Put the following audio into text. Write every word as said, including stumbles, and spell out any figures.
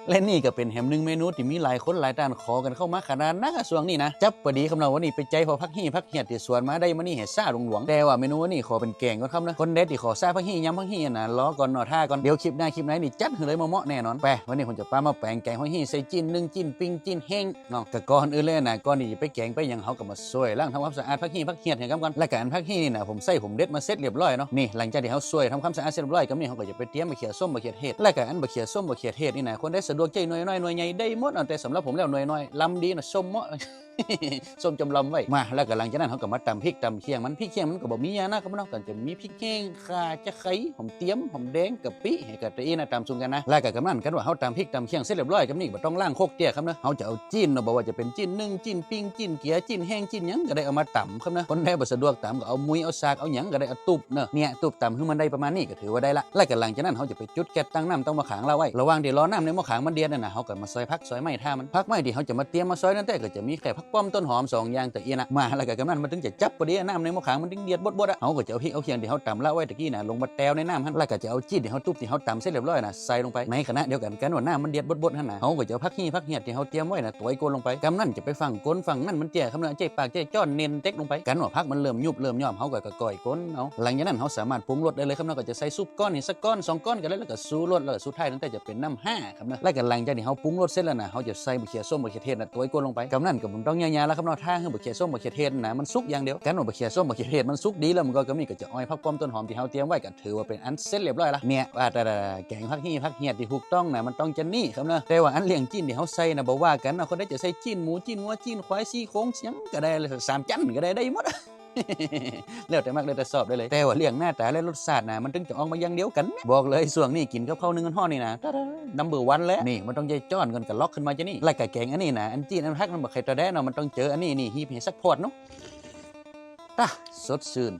และนี่ก็เป๋นแหมนึ่งเมนูตี้มีหลายคนหลายต้านขอกั๋นเข้ามาขนาดนักอะ ช่วงนี้นะ จั๊บปะดี๋ครับเนาะ วันนี้ไปใจ๊ผ่อผักฮี่ผักเหียดตี้สวนมาได้มานี่แหมซ่าหลวงๆ แต่ว่าเมนูวันนี้ขอเป๋นแก๋งก่อนครับเนาะ คนใดตี้ขอซ่าผักฮี่ยำผักฮี่นะ รอก่อนเนาะ ท่าก่อน เดี๋ยวคลิปหน้าคลิปในนี่จัดหื้อเลยเมาะๆ แน่นอน ไป วันนี้ผมจะปามาแป๋งแก๋งผักฮี่ใส่จิ๊นนึ่ง จิ๊นปิ้ง จิ๊นแห้ง เนาะ ก็ก่อนอื่นเลยนะ ก่อนตี้จะไปแก๋งไปหยัง เฮาก็มาซ่วยล้างทำความสะอาดผักฮี่ผักเหียดหื้อก้ำก่อน แล้วก็อันผักฮี่นี่นะ ผมใส่ผมเด็ดมาเสร็จเรียบร้อยเนาะ นี่ หลังจากตี้เฮาซ่วยทำความสะอาดเสร็จเรียบร้อยก้ำนี่ เฮาก็จะไปเตรียมบ่าเขือส้มบ่าเขือเทศ แล้วก็อันบ่าเขือส้มบ่าเขือเทศนี่นะ คนใดสะดวกใจ๊หน่วยน้อยหน่วยใหญ่ได้หมดเนาะ แต่สำหรับผมแล้วหน่วยน้อยลำดีนะ ส้มเมาะ ส้มจ๋อมลำไว้ มา แล้วก็หลังจากนั้นเฮาก็มาตำพริกตำเคียงมัน พริกเคียงมันก็บ่มีหยังนะครับเนาะ ก็จะมีพริกแห้ง ข่า ตะไคร้ หอมเตียม หอมแดง กะปิ หื้อก็ตะอี้นะ ต๋ามสูตรกั๋นนะ แล้วก็ก้ำนั้น กั๋นว่าเฮาตำพริกตำเคียงเสร็จเรียบร้อยก้ำนี่ บ่ต้องล้างครกเตี้ยครับเนาะ เฮาจะเอาจิ๊นเนาะ บ่ว่าจะเป๋นจิ๊นนึ่ง จิ๊นปิ้ง จิ๊นเกีย จิ๊นแห้ง จิ๊นหยังก็ได้ เอามาตำครับเนาะ คนใดบ่สะดวกตำก็เอามุยเอาสากเอาหยังก็ได้ เอาตุ๊บเนาะ เนี่ยตุ๊บตำหื้อมันได้ประมาณนี้ก็ถือว่าได้ละ แล้วก็หลังจากนั้นเฮาจะไปจุดแก๊สตั้งน้ำตั้งหม้อขางละไว้ ระหว่างตี้รอน้ำในหม้อขางมันเดือดนั่นนะ เฮาก็มาซอยผักซอยไม้ท่ามัน ผักไม้ตี้เฮาจะมาเตรียมมาซอยนั้นแต๊ก็จะมีแค่ผักป้อมต้นหอมสองอย่างตะอี้นะ มา แล้วก็ก้ำนั้นมันตึงจะจั๊บปะดี๋ น้ำในหม้อขางมันตึงเดือดบดๆ อะ เฮาก็จะเอาพริกเอาเคียงตี้เฮาตำละไว้ตะกี้นะ ลงมาแต้วในน้ำหั้น แล้วก็จะเอาจิ๊นตี้เฮาตุ๊บตี้เฮาตำเสร็จเรียบร้อยนะ ใส่ลงไป ในขณะเดียวกั๋น กั๋นว่าน้ำมันเดือดบดๆ หั้นนะ เฮาก็จะเอาผักฮี่ผักเหียดตี้เฮาเตรียมไว้นะ ตวยก้นลงไป ก้ำนั้นจะไปฟั่งก้นฟั่งนั้นมันเตี้ยครับเนาะ ใจ๊ปากใจ๊จ๊อนเน้นเต็กลงไป ก้ำว่าผักมันเริ่มยุบเริ่มย่อม เฮาก็ก้อยก้นเอา หลังจากนั้นเฮาสามารถปรุงรสได้เลยครับเนาะ ก็จะใส่ซุปก้อนนี่สักก้อนสองก้อนก็ได้ แล้วก็ชูรส แล้วก็สุดท้ายนั้นแต๊จะเป๋นน้ำห่า ครับเนาะ แล้วก็หลังจากตี้เฮาปรุงรสเสร็จแล้วนะ เฮาจะใส่บ่าเขือส้มบ่าเขือเทศนะ ตวยก้นลงไป ก้ำนั้นก็บ่ต้องยาวๆ แล้วครับเนาะ ท่าหื้อบ่าเขือส้มบ่าเขือเทศนะมันสุกอย่างเดียว ก้ำว่าบ่าเขือส้มบ่าเขือเทศมันสุกดีแล้ว มันก็ก้ำนี่ก็จะเอาไอ้ผักป้อมต้นหอมตี้เฮาเตรียมไว้ก็ถือว่าเป๋นอันเสร็จเรียบร้อยละ เนี่ย ว่าแต่แก๋งผักฮี่ผักเหียดตี้ถูกต้องนะ มันต้องจะนี่ครับเนาะ แต่ว่าอันเรื่องจิ๊นตี้เฮาใส่นะ บ่ว่ากั๋นเนาะ คนใดจะใส่จิ๊นหมู จิ๊นงัว จิ๊นควาย ซี่โครงหยังก็ได้ สามจั๊นก็ได้ ได้หมด แล้วแต่มักแล้วแต่ชอบได้เลย แต่ว่าเรื่องหน้าต๋าและรสชาตินะ มันตึงจะออกมาอย่างเดียวกั๋น บอกเลย ช่วงนี้กิ๋นกับข้าวนึ่งฮ้อนๆ นี่นะ นัมเบอร์วันเลย นี่มันต้องใจ๊จ๊อนก่อนก็ล็อกขึ้นมาจะนี่ แล้วก็แก๋งอันนี้นะ อันจิ๊นอันผักมันบ่ใค่ตะแดะเนาะ มันต้องเจออันนี้นี่ หีบหื้อสักพอดเนาะ ตะ สดชื่น